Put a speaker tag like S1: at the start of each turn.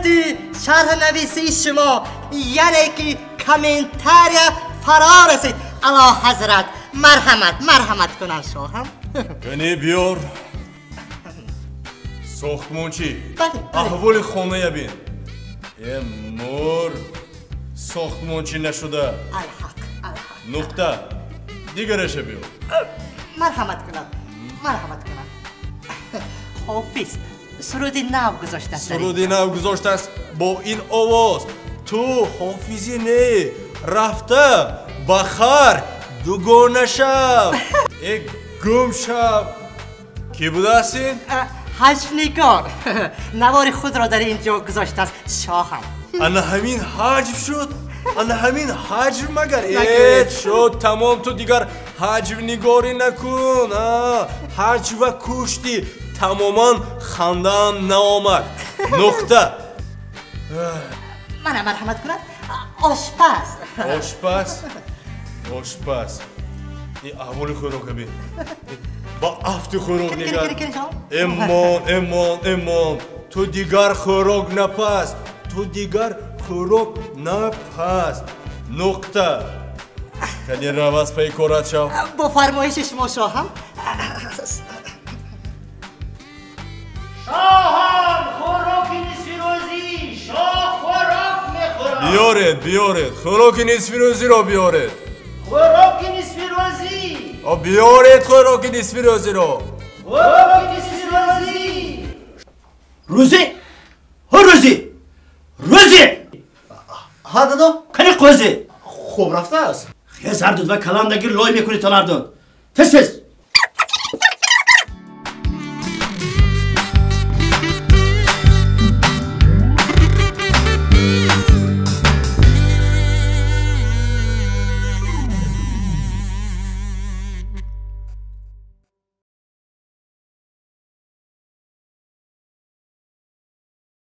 S1: Вақти шарҳнависии шумо, яъне ки комментария фаро расид. Ало ҳазрат, марҳамат, марҳамат кунам шоҳам.
S2: Кани биёр. Сохтмончӣ, аҳволи хоная бин. Э мур, сохтмончӣ нашуда.
S1: Алҳақ, алҳақ.
S2: Нуқта. Дигараша биёр.
S1: Марҳамат кунам, марҳамат кунам. Ҳофиз суруди нав гузоштааст.
S2: Суруди нав гузоштааст бо ин овоз. Ту ҳофизӣ не, рафта ба хар дугона шав. Э гум шав. Кӣ будааст ин?
S1: Ҳаҷвнигор. Навори худро дар ин ҷо гузоштааст шоҳам.
S2: Ана ҳамин ҳаҷв шуд? Ана ҳамин ҳаҷв магар? Э шуд, тамом, ту дигар ҳаҷвнигорӣ накун. Ҳаҷва куштӣ, тамоман хандаам наомад. Нуқта.
S1: Мана марҳамат кунад. Ошпаз.
S2: Ошпаз? Ошпаз. Ин аҳволи хӯрока бин. Ба афти хӯрок нигар. Эмон, эмон, эмон. Ту дигар хӯрок напаз. Ту дигар хӯрок напаз. Нуқта. Кани раваз пайи корат шав.
S1: Бо фармоиши шумо шоҳам.
S3: Шоҳам, хӯроки нисфирӯзӣ. Шоҳ хӯрок мехӯрад.
S2: Биёред, биёред. Хӯроки нисфирӯзиро биёред.
S3: Хӯроки нисфирӯзӣ.
S2: Биёред хӯроки нисфирӯзиро.
S3: Хӯроки нисфирӯзӣ.
S4: Рӯзӣ, ҳо рӯзӣ, рӯзӣ.
S5: Ҳа дадо?
S4: Кани қӯзӣ?
S5: Хуб рафтааст.
S4: Хез ҳардуд ва каландагир лой мекунӣ тонардуд. Тез тез.